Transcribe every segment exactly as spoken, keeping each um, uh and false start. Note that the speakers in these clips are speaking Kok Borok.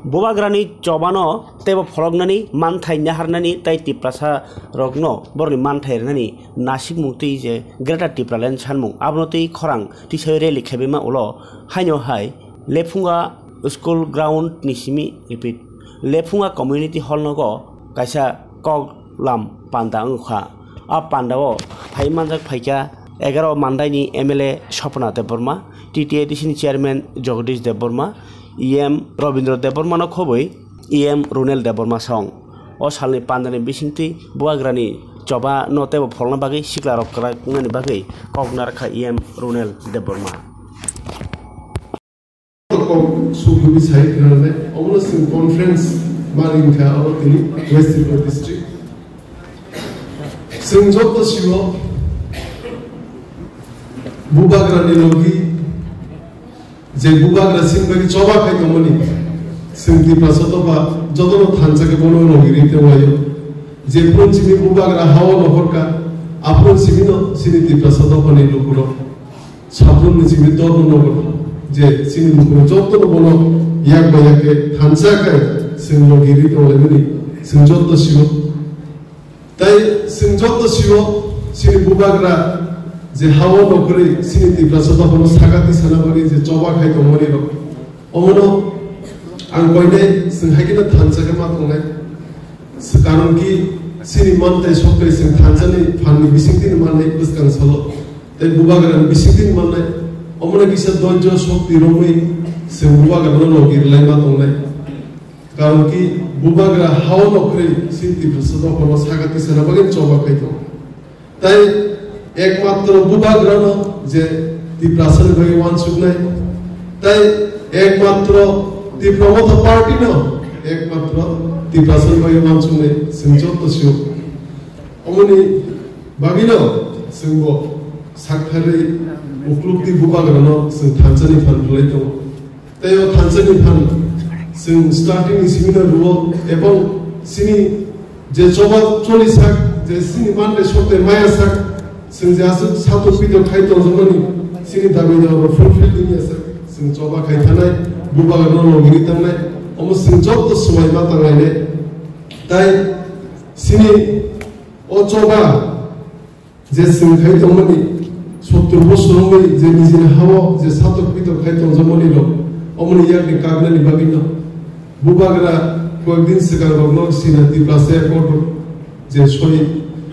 Bubagrani chobano teibo pholoknani, manthai naharnani tei Tiprasa rokno borokni manthai rwnani nasikmung twi je Greater Tipraland sanmung, abono twi khorang tisai rally khlaibaima ulo haino hai Lephunga School Ground ni simi, repeat, Lephunga Community Hall nogo kaisa kok lam panda wngkha. A pandao phai manjak phaikha egaroh mandaini M L A Swapna Debbarma, T T A D C ni Chairman Jagadish Debbarma, E M Rabindra Debbarmano khobwi E M Runel Debbarma song. O salni pandani bisingtwi Bubagrani choba no teibo pholna bagwi siklarok kwrak wngnani bagwi kok narwkha E M Runel Debbarma. Kok sugwi sai khwnanai, omono chwng conference ma ringkha oro tini West Tripura district. Chwng joto sio Bubagrani logi je Bubagra chini bagwi choba khai tongmani, chwng Tiprasa dopha jotono thansa khe bono logi ri tonglaio. Jephuru chini Bubagra hao nohorkha, aphuru chini no chini Tiprasa dophani lukurok. Sabrumni simi Dharmanagar je chini lukurok jotono bono yak bai yak khe thansa khe chwng logi ri tonglaimani chwng joto sio. Tai chwng joto sio chini Bubagra je hao nokhorwi chini Tiprasa dophano sagati sana bagwi je choba khai tongmani rok. Omono ang koinai chwng hai kheno thansa khe ma tongnai. Karon ki chini mantai soktai chwng thansani phanni bisingtwi ni mannai bwskang salo. Tei Bubagrani bisingtwi ni mannai. Omono kisa doijo sokti romwi chwng Bubagrano logi rwlai ma tongnai. Karon ki Bubagra hao nokhorwi chini Tiprasa dophano sagati sana bagwi choba khai tongo. Tai ekmatro Bubagrano je Tiprasani bagwi wansuknai, tai ekmatro Tipra Motha Party no ekmatro Tiprasani bagwi wansuknai chwng joto sio. Omoni bagwino chwngbo saktharwi uklukti Bubagrano chwng thansani phan rwlai tongo. Tei o thansani phan chwng starting ni simi no rwo ebong chini je choba choli sak, je chini mantai soktai maya sak, chwng je aswk satok pitok khai tongjakmani chini dabi dawa rok fulfill wngya sak, chwng choba khai thanai, Bubagrano logi ri tangnai, omo chwng joto swmai ma tanglainai. Tai chini o choba je chwng khai tongmani, sottor bosor wngwi je nijini hao je satok pitok khai tongjakmani rok, omoni yakni kaknani bagwino Bubagra koyekdin swkang rokno sina Tiprasa Accord je soi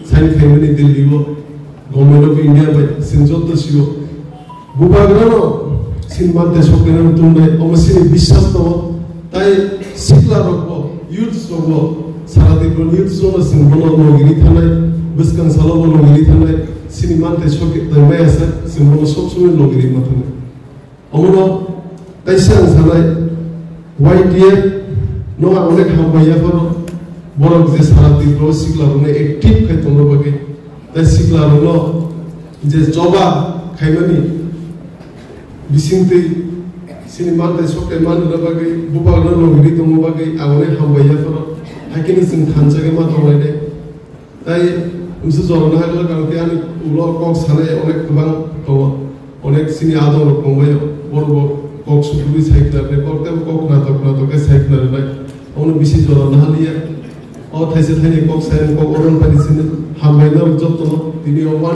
sign khaimani Delhi o Government of India bai chwng joto sio. Bubagrano chini mantai soknairok tongnai, omo chini biswas tongo. Tai sikla rokbo, youths rokbo, sara Tripura youths rokno chwng bono logi ri thanai, bwskang salo bo logi ri thanai, chini mantai soknai maya sak, chwng bono sob somoi logi ri ma thanai. Omono kaisa ang sanai, Y T F no ang onek hambai ya phano, borok je sara Tripura o sikla rokno active khai tongna bagwi, tai sikla rokno je choba khaimani bisingtwi chini mantai soktai manna bagwi, Bubagrano logi ri tongna bagwi ang onek hambai ya phano, hai kheno chwng thansa khe ma tonglainai. Tai msu jorano hai lok ang tei ani ulo kok sanai onek kwbang tongo. Onek sini adong rok tongbaio. Borok bo kok sukubui sai khna rwnai, kok tei kok natok natok khe sai khna rwnai. Omono bisi jorano haliya. O thaisa thaini kok sai kok oron pani sini hambai no jotono tini o